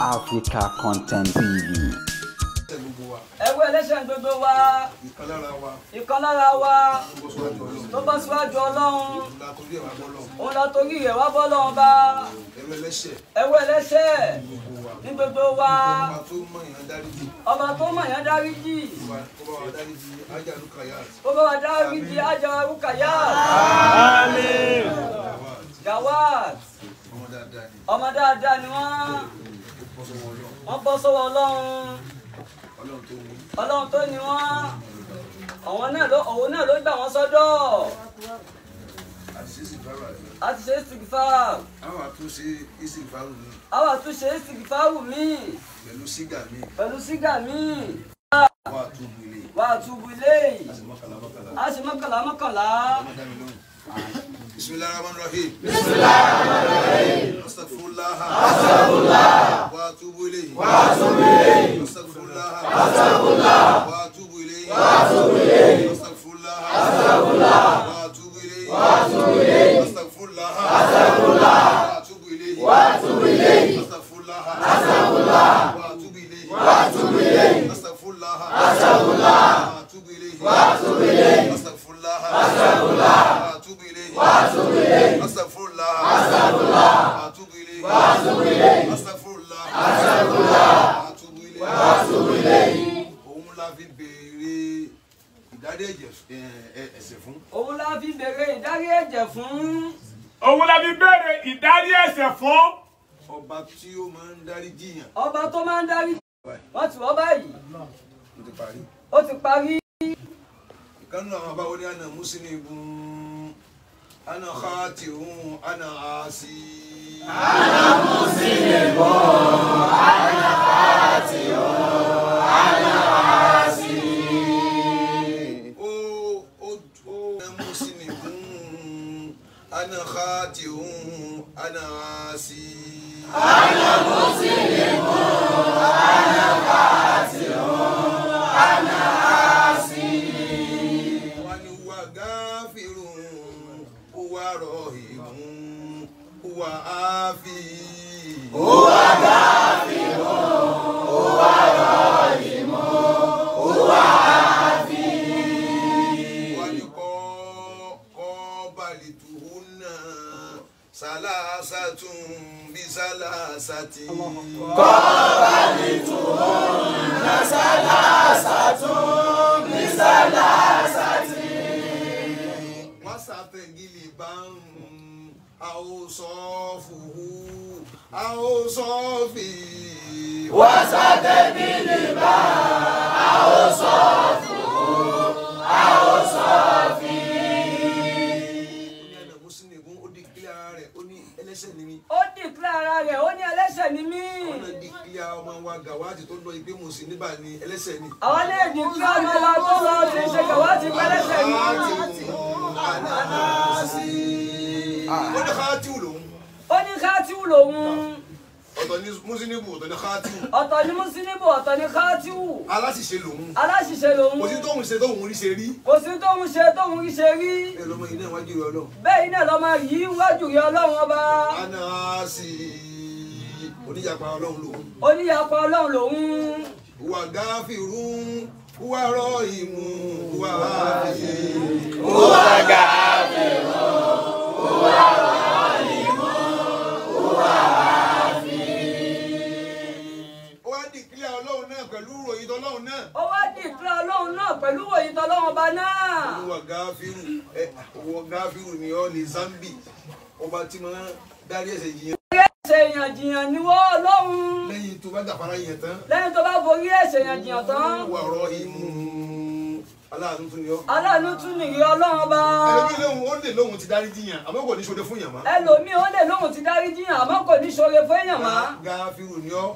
Africa Content TV. Ẹgbẹ́ ẹlẹ́ṣẹ̀ gbogbo wa, ìkan lára wa tó bọ́ síwájú Ọlọ́run, òun la torí rẹ̀ wá bọ́ Ọlọ́run bá. Ẹgbẹ́ ẹlẹ́ṣẹ̀ ní gbogbo wa, ọba tó mọ̀ yẹn dáríjì, ó bá wa dáríjì Ájà Rukayat. Gawat, ọmọ dáadáa ni wọ́n bọ́ sọ́wọ́ Ọlọ́run. Ọlọ́run tó ní wọ́n, òun náà ló gbà wọ́n sọ́dọ̀. A ti ṣe istigfar. Àwa tún ṣe istigfaru mi. Pẹ̀lú sígà mi. Wà á túbú ilé. A sì mọ́kànlá mọ́kànlá. Bismillahirrahmanirrahim. Bismillahirrahmanirrahim. Astaghfirullah. Astaghfirullah. Wa atubu ilayhi. Wa atubu ilayhi. Astaghfirullah. Astaghfirullah. Wa atubu ilayhi. Wa atubu ilayhi. Astaghfirullah. Astaghfirullah. Wa atubu ilayhi. Wa atubu ilayhi. Astaghfirullah. Astaghfirullah. Wa atubu ilayhi. Wa atubu ilayhi. Astaghfirullah. Astaghfirullah. Wa atubu ilayhi. Wa atubu ilayhi. Astaghfirullah. Astaghfirullah. Wa atubu ilayhi. Wa atubu ilayhi. Astaghfirullah. Astaghfirullah. Wa atubu ilayhi. Wa atubu ilayhi. Astaghfirullah. Astaghfirullah. Wa atubu ilayhi. Wa atubu ilayhi. Astaghfirullah. Astaghfirullah. Wa atubu ilayhi. Wa atubu ilayhi. Òun la fi béèrè ìdárí ẹ̀ṣẹ̀ fún. Òun la fi béèrè ìdárí ẹ̀jẹ̀ fún. Òun la fi béèrè ìdárí ẹ̀ṣẹ̀ fún. Ọba tí ó máa ń dárí jìyàn. Ọba tó máa ń dárí. Wọ́n ti wọ́ báyìí. Ó ti parí. Ó ti parí. Ìkànnì àwọn abáwo ní àná mùsùlùmí. Ana khati'un, ana asi. Ana muslimun, ana khati'un, ana asi. Oh, oh, oh. Ana muslimun, ana khati'un, ana asi. Ana muslimun, ana khati'un, ana asi. Wa ni huwa ghafirun. Huwa rahimun, huwa afi. Huwa ghafirun, huwa rahimun, huwa afi. Wa ni qabalituhunna salasatun bi salasati. Qabalituhunna salasatun bi salasati. Awsafuhu awsafi. Wasatagiliba awsafuhu awsafi. Ó ní àná mùsùlùmí, ó dìkílẹ̀ ara rẹ̀, ó ní ẹlẹ́ṣẹ̀ ni mí. Ó dìkílẹ̀ ara rẹ̀, ó ní ẹlẹ́ṣẹ̀ ni mí. Ọ̀nà dìkílẹ̀ ọmọ wa Gàwátì tó lọ ìgbé mùsùlùmí níbà ni ẹlẹ́ṣẹ̀ ni. Àwọn lè dìkílẹ̀ ọmọ wa tó lọ ti ṣe Gàwátì pẹ́lẹ́ṣẹ̀ ni. Ó ní khati'u lòun. Ó ní khati'u lòun. Ọ̀tọ̀ ní mùsùlùmí, ọ̀tọ̀ ní khati'u. Ọ̀tọ̀ ní mùsùlùmí, ọ̀tọ̀ ní khati'u. Aláṣìṣe lòun. Aláṣìṣe lòun. Kò sí tóun ṣe tóun rí ṣe rí. Kò sí tóun ṣe tóun rí ṣe rí. Bẹ́ẹ̀ lọ́mọ yìí náà wájú rẹ Ọlọ́run. Bẹ́ẹ̀ iná lọ́mọ yìí wájú rẹ Ọlọ́run ọba. Ana sí oníyapa Ọlọ́run lòun. Oníyapa Ọlọ́run lòun. Wà gáfìrún, wà rọ́ọ̀hìmù, wà áfì. Wà gáfìrún, wà rọ́ọ̀hìmù, wà áfì. Ó wá dìkílẹ̀ Ọlọ́run náà pẹ̀lú ìròyìn tọ́lọ́run náà. Ó wá dìkílẹ̀ Ọlọ́run náà pẹ̀lú ìròyìn tọ́lọ́run ọba náà. Olúwa gáfírù, owó gáfírù ni ọ́ ní Zambi, ọba tí máa ń dárí ẹ̀ṣẹ̀ jìyàn. Ẹ̀ṣẹ̀ èèyàn jìyàn ni wọ́n Ọlọ́run. Lẹ́yìn tó bá gàfárá yẹn tán. Lẹ́yìn tó bá forí ẹ̀ṣẹ̀ èèyàn jìyàn tán. Wà rọ́ọ̀hìmù, aláàánú tún ni ọ́. Aláàánú tún nìyí Ọlọ́run ọba. Ẹlòmíì lóhun ó lè lóhun ti dárí jìyàn àmọ́ kò ní ṣoore fún yàn mọ́. Ẹlòmíì ó lè lóhun ti dárí jìyàn àmọ́ kò ní ṣoore fún èèyàn mọ́. Gáfírù ni ọ́,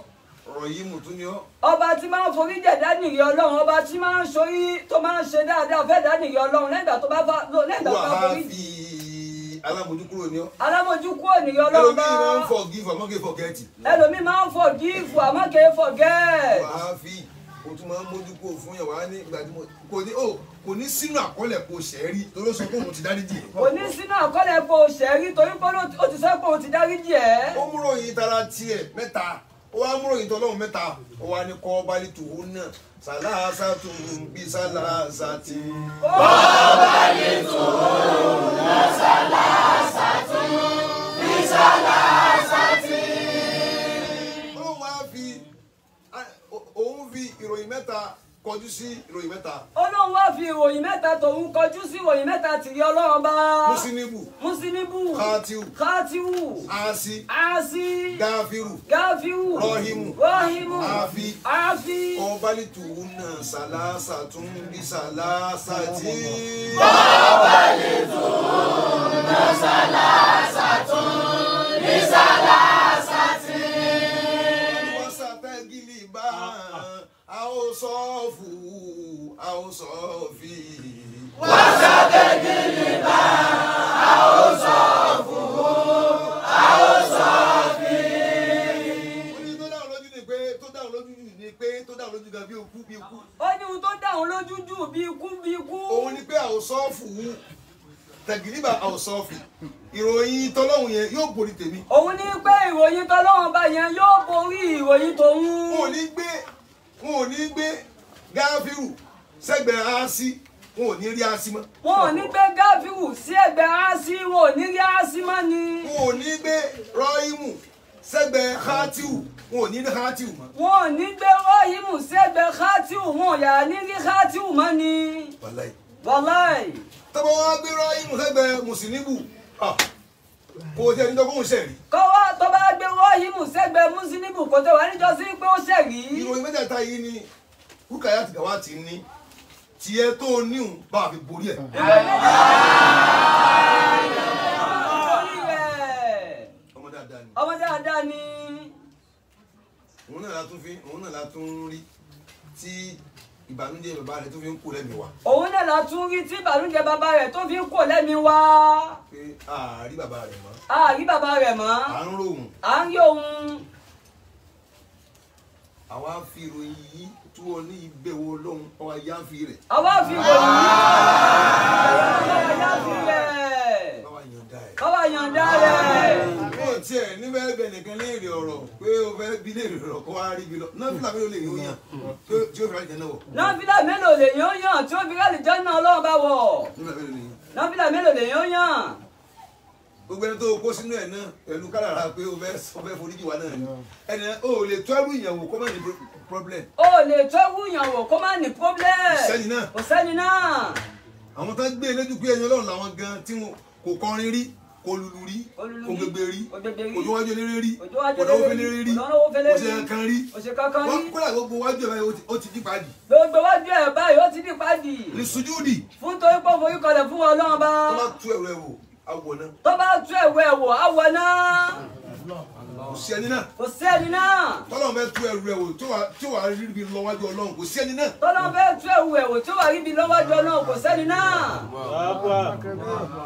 rọ̀yìmù tún ni ọ́. Ọba tí máa ń forí jẹ̀dá nìyí Ọlọ́run, ọba tí máa ń ṣorí tó máa ń ṣe dáadáa fẹ́ dá nìyí Ọlọ́run lẹ́yìn ìgbà tó bá forí. Wà á fi alámojúkúrò ni ọ́. Alámojúkúrò nìyí Ọlọ́run bá. Ẹlòmíì máa ń forgive àmọ́ kì í forget. Ẹlòmíì máa ń forgive àmọ́ kì í forget. Wà á fi o tún máa ń mójú kúrò fún yàn wá ní ìgbà tí mo kò ní o kò ní sínú àkọọ́lẹ̀ kò ṣẹ́ rí torí ó sọ pé òun ti dáríjì ẹ́. Kò ní sínú àkọọ́lẹ̀ kò ṣẹ́ rí torí pé ó ti sọ pé òun ti dáríjì ẹ́. Ó múrò yìí tara tiẹ̀ mẹ́ta. Ó wá múrò yìí tọ́lọ́hún mẹ́ta. Ó wá ní kọ́ bá lè tòun náà. Sàlásà tún bí sàlásà tí. Kọ́ bá lè tòun náà sàlásà tún bí sàlásà tí. Ó wá fi òun fi ìròyìn mẹ́ta kọjú sí ìròyìn mẹ́ta. Ọlọ́run wá fi ìròyìn mẹ́ta tòun kọjú sí ìròyìn mẹ́ta tìrí Ọlọ́run bá. Musinibu. Musinibu. Khatiwu. Khatiwu. Asi. Asi. Gafiru. Gafiru. Rọ́hìmù. Rọ́hìmù. Afi. Afi. Kọ́bálítù náà sàlásà tún bí sàlásà tí. Kọ́bálítù náà sàlásà tún bí sàlásà tí. Wọ́n sàtẹ́gìlì bá a ó sọ́ọ̀fù a ó sọ́ọ̀fì. Wọ́n sàtẹ́gìlì bá a ó sọ́ọ̀fù a ó sọ́ọ̀fì. Ó ní tó dáhùn lójú ni pé tó dáhùn lójú ni pé tó dáhùn lójú gan bí ikú bí ikú. Ó ní ohun tó dáhùn lójú jù bí ikú bí ikú. Òun ni pé a ó sọ́ọ̀fù tẹ̀gìlìbà a ó sọ́ọ̀fì. Ìròyìn tọ́lọ́hún yẹn yóò borí tèmi. Òun ní pé ìròyìn tọ́lọ́hún bá yẹn yóò borí ìròyìn tòun. Wọn ò ní gbé Gáfírù sẹ́gbẹ̀ẹ́ Áásí, wọn ò ní rí Áásí mọ́. Wọn ò ní gbé Gáfírù sí ẹ̀gbẹ́ Áásí, wọn ò ní rí Áásí mọ́ ni. Wọn ò ní gbé Rọ́hìmù sẹ́gbẹ̀ẹ́ Khatiwu, wọn ò ní rí Khatiwu mọ́. Wọn ò ní gbé Rọ́hìmù sẹ́gbẹ̀ẹ́ Khatiwu, wọn ò yà ní rí Khatiwu mọ́ ni. Wàláì. Wàláì. Tọ́bọ̀ wá gbé Rọ́hìmù sẹ́gbẹ̀ẹ́ Mùsùlùmí, kò tẹ́ ẹni tó kóhùn sẹ́rí. Kọ́wá tó bá gbé Rọ́hìmù sẹ́gbẹ̀ẹ́ Mùsùlùmí kò tẹ́ wà níjọ sí pé ó ṣẹ̀rí. Ìròyìn mẹ́tẹ̀ẹ̀ta yìí ni Rukayat Gawat ní tiẹ̀ tó níhùn bá a fi borí ẹ̀. Ọmọ dáadáa ni. Ọmọ dáadáa ni. Òun náà la tún fi òun náà la tún rí tí ìbànújẹ́ bàbá rẹ̀ tó fi ń kó lẹ́mìí wa. Òun náà la tún rí tí ìbànújẹ́ bàbá rẹ̀ tó fi ń kó lẹ́mìí wa. Pé a rí bàbá rẹ̀ mọ́. A rí bàbá rẹ̀ mọ́. À ń rohùn. À ń rí òun. Àwa fi ìròyìn yìí tú ọ ní ìbẹ̀wò Ọlọ́run ọwọ́ ayá fi rẹ̀. Àwa fi ìròyìn yìí ọwọ́ ayá fi rẹ̀. Báwa yànda ẹ̀. Báwa yànda rẹ̀. Ó tiẹ̀ níbẹ̀ bẹ̀ nìkan léèrè ọ̀rọ̀ pé o fẹ́ bí léèrè ọ̀rọ̀ kó wá rí bi lọ. Náfìlà mélòó lè yóò yàn tí ó fi rájẹ náà wọ̀. Náfìlà mélòó lè yóò yàn tí ó fi rájẹ náà Ọlọ́run bá wọ̀. Náfìlà mélòó lè yàn. Náfìlà mélòó lè yóò yàn. Gbogbo ẹni tó kó sínú ẹ̀ náà pẹ̀lú kádàrá pé o fẹ́ foríjì wa náà ni. Ẹni o lè tó ẹrú ìyàwó kó má ní problem. O lè tó ẹrú ìyàwó kó má ní problem. Kò sẹ́ni náà. Kò sẹ́ni náà. Àwọn tó ń gbé lójú pé ẹni Ọlọ́run làwọn gan tí wọn kò kọrin rí, kò lùlù rí, kò gbègbè rí, kò tó wájú eléré rí, kò lọ́wọ́ fẹ́lẹ́rẹ́ rí, kò ṣe kankan rí. Wọ́n kódà gbogbo wájú ẹ̀ báyìí ó ti dí padì. Gbogbo wájú ẹ̀ báyìí ó ti dí padì. Ní sùjúdì. Fún torí pé forí kọlẹ̀ fún Ọlọ́run bá. Tó bá tú ẹ̀rọ ẹ̀ wò, awọ náà. Tó bá tú ẹ̀rọ ẹ̀ wò, awọ náà. Kò sí ẹni náà. Kò sí ẹni náà. Tọ́lọ́run fẹ́ tú ẹrù ẹ̀ wò tí wàá rí ibi lọ́wájú Ọlọ́run kò sí ẹni náà. Tọ́lọ́run fẹ́ tú ẹrù ẹ̀ wò tí wàá rí ibi lọ́wájú Ọlọ́run kò sẹ́ni náà.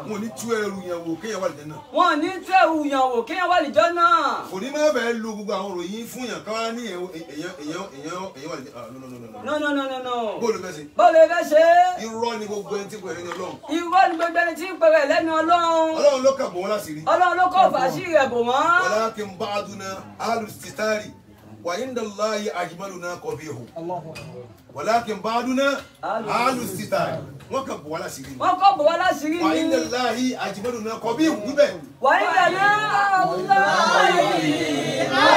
Wọn ò ní tú ẹrù yẹn wò kéèyàn wà lìjọ náà. Wọn ò ní tú ẹrù yẹn wò kéèyàn wà lìjọ náà. Kò ní máa bẹ̀ẹ́ lo gbogbo àwọn òròyìn fún yàn káwá ní èèyàn wà lìjọ náà. No no no no no. Bóòlù fẹ́ ṣe. Bóòlù fẹ́ ṣe. Irọ́ ni gbogbo ẹni tí ń pèrè lẹ́nu Ọlọ́run. Irọ́ ni gbogbo ẹni tí ń pèrè lẹ́nu Ọlọ́run. Ọlọ́run ló kà bò wọ́n láṣìírí. Ọlọ́run ló kọ̀ fàṣírí rẹ̀ bò wọ́n. ولكن بعضنا أهل الستار وعند الله أجملنا قبيح ولكن بعضنا أهل الستار wọ́n kàn bò wá láṣìírí ni. Wọ́n kàn bò wá láṣìírí ni. وعند الله أجملنا قبيح wíbẹ̀. وعند الله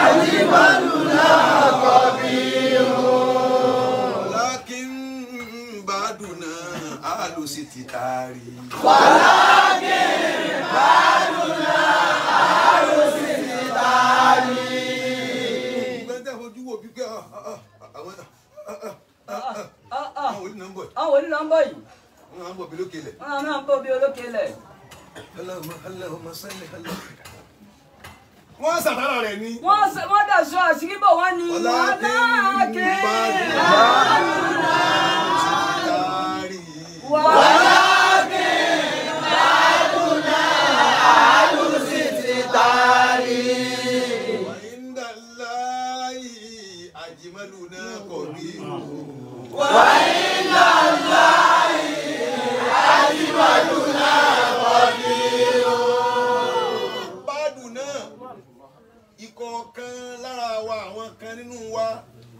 أجملنا قبيح ولكن بعضنا أهل الستار ولكن بعضنا أهل الستار. Àwọn wòlíì náà ń bọ̀ yìí. Wọ́n ń bọ̀ bí olókè lẹ̀. Wọ́n náà ń bọ̀ bí olókè lẹ̀. Wọ́n sàtàrà rẹ̀ ni. Wọ́n dàṣọ àṣírí bò wọ́n ni. Walakin ba'duna ahlu sitari. Wa inda Allahi ajmaluna qabihu. Wa inda Allahi ajmaluna qabihu. Bádùn náà ikọ̀ kan lára wa, àwọn kan nínú wa,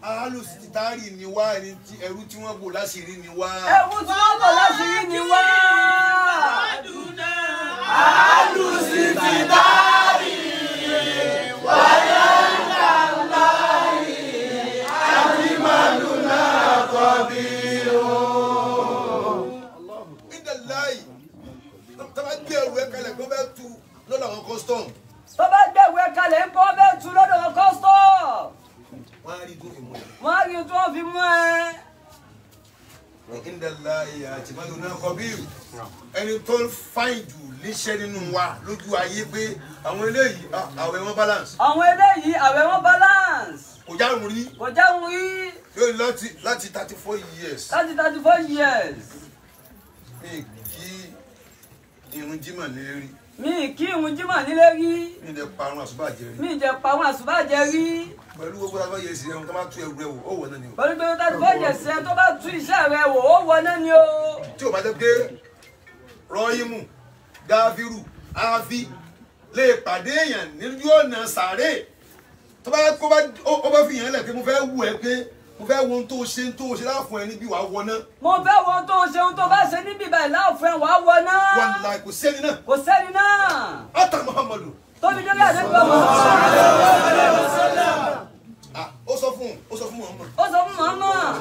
alùsítárì ni wá, ẹni tí ẹrú tí wọ́n bò láṣìírí ni wá. Ẹrú tí wọ́n bò láṣìírí ni wá. Alùsítárì wàyà ńláì àdìmọ́lùnà kọ̀bí o. Ìdàláì tó bá gbé ẹrù ẹ kalẹ̀ kó bẹ́ẹ̀ tu lọ́dọ̀ àwọn custom. Tó bá gbé ẹrù ẹ kalẹ̀ ń kó bẹ́ẹ̀ tu lọ́dọ̀ àwọn custom. Wọ́n á rí tó fi mú ẹ. Wọ́n á rí tó fi mú ẹ. Ìdàláì àtìmọ́lùnà kọ̀bí ẹni tó ń fáìn jù níṣẹ́ nínú wa lójú ayé pé àwọn eléyìí àwẹ̀ wọn balance. Àwọn eléyìí àwẹ̀ wọn balance. Kò jáwùn rí. Kò jáwùn rí. Yóò láti 34 years. Láti 34 years. Mi kí irun jímọ̀ nílé rí. Mi kí irun jímọ̀ nílé rí. Mi jẹ parun àsùbàjẹ́ rí. Mi jẹ parun àsùbàjẹ́ rí. Pẹ̀lú gbogbo 34 years rẹ̀ tó bá tú ẹrù rẹ̀ wò ó wọ̀ náà ni o. Pẹ̀lú gbogbo 34 years rẹ̀ tó bá tú iṣẹ́ rẹ̀ wò ó wọ̀ náà ni o. Tí o bá jẹ́ pé Rọ́yìmù, Gáfírù, Áfí lè pàdé èèyàn níjú ọ̀nà sàárè tó bá kó bá ó bá fi yàn lẹ̀ pé mo fẹ́ wù ẹ́ pé mo fẹ́ wo ohun tó ṣe láàfún ẹ níbí wàá wọ náà. Mo fẹ́ wo ohun tó ṣe ohun tó bá ṣe níbí báyìí láàfún ẹ wàá wọ náà. Wàláhì kò sẹ́ni náà. Kò sẹ́ni náà. Ata Muhammadu. Tóbi dórí àdéhùn ọmọ. Ó sọ fún Muhammad. Ó sọ fún Muhammad.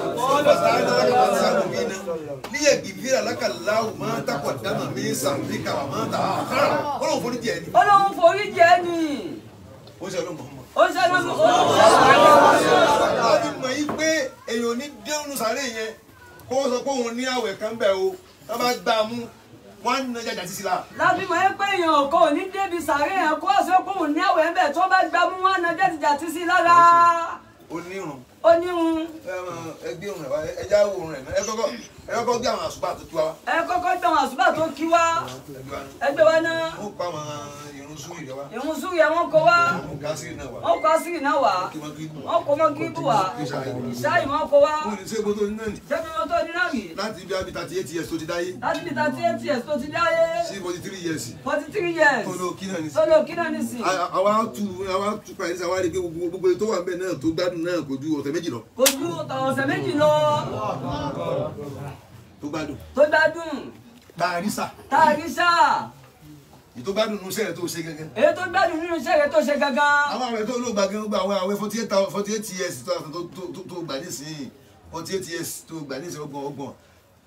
Níyẹ̀gì fíra lákàláwù máa ń takọ̀ dáná mi sàǹfíkà wà máa ń ta àkàrà. Ọlọ́run forí jẹ ẹni. Ọlọ́run forí jẹ ẹni. Ó ṣe ọlọ́run Muhammad. Ó ṣe ọlọ́run Muhammad. Wọ́n ti mọ̀ yí pé èèyàn ní dénú sáré yẹn kó sọ pé òun ní àwẹ̀ kan bẹ̀ o. Wọ́n bá gbá a mú wọ́n á na jàjà sísí la. Láti mọ̀ ẹ́ pé èèyàn kò ní débi sàárè yẹn kó sọ pé òun ní àwẹ̀ ń bẹ̀ tó bá gbá mú wọ́n á na jàjà sísí lára. Onírun. Onírun. Ẹ gbé òun rẹ̀ wá, ẹ já òun rẹ̀ náà, ẹ kọ́kọ́ gbé àwọn àsùbá tó kí wa. Ẹ kọ́kọ́ gbé àwọn àsùbá tó kí wa. Ẹ gbé wa náà. Wọ́n pa àwọn irun súrì rẹ wá. Irun súrì ẹ wọ́n kó wá. Wọ́n kó àsírì náà wá. Wọ́n kó àsírì náà wá. Wọ́n kó mọ́gíríbù wá. Ìṣáì wọ́n kó wá. Wọ́n ní ṣé gbogbo tó ní náà nì. Ṣé gbogbo tó ní náà rì? Láti bí abi 38 years tó ti dáyé. Láti bí 38 years tó ti dáyé. Sí 43 years. 43 years. Tó ló kí náà ní sí. Tó ló kí náà ní sí. Àwa tú pa ẹni sáwá rí pé gbogbo tó wà ń bẹ̀ náà tó gbádùn náà kò ju ọ̀sẹ̀ méjì lọ. Kò ju ọ̀sẹ̀ méjì lọ. Tó gbádùn. Tó gbádùn. Tàrísà. Tàrísà. Èyí tó gbádùn nínú iṣẹ́ rẹ̀ tó ṣe gangan. Èyí tó gbádùn nínú iṣẹ́ rẹ̀ tó ṣe gangan. Àwọn àwẹ̀ tó ló gbà gan gbà àwọn àwẹ̀ 48 years tó gbà nísìnyí 48 years tó gbà nísìnyí ọgbọ̀n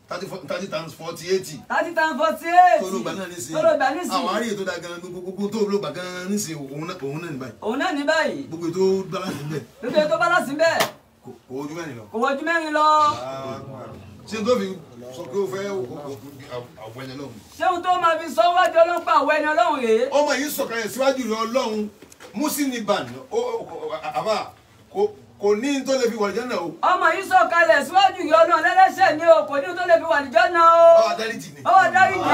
30 times 48. 30 times 48. Tó ló gbà náà nísìnyí. Tó ló gbà nísìnyí. Àwọn àríyè tó da gan gbogbo tó ló gbà gan nísìnyí òun náà ní báyìí. Òun náà ní báyìí. Gbogbo ètò balance ń bẹ. Gbogbo ètò balance ń bẹ. Kò ojú mẹ́rin lọ. Kò ojú mẹ́rin lọ. Ṣé n tó fi sọ pé ó fẹ́ àwọn ẹni Ọlọ́run. Ṣé ohun tó máa fi sọ wájú Ọlọ́run pa àwọn ẹni Ọlọ́run rèé. Ọmọ yìí sọ̀kalẹ̀ síwájú rẹ̀ Ọlọ́run Musiniban àbá kò ní tó lè fi wà lìjọ́ náà o. Ọmọ yìí sọ̀kalẹ̀ síwájú rẹ̀ Ọlọ́run lẹ́lẹ́ṣẹ̀ ni o kò ní tó lè fi wà lìjọ́ náà o. Ọwọ́ adáríjì ni. Ọwọ́ adáríjì ni.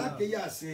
A kéye àṣẹ.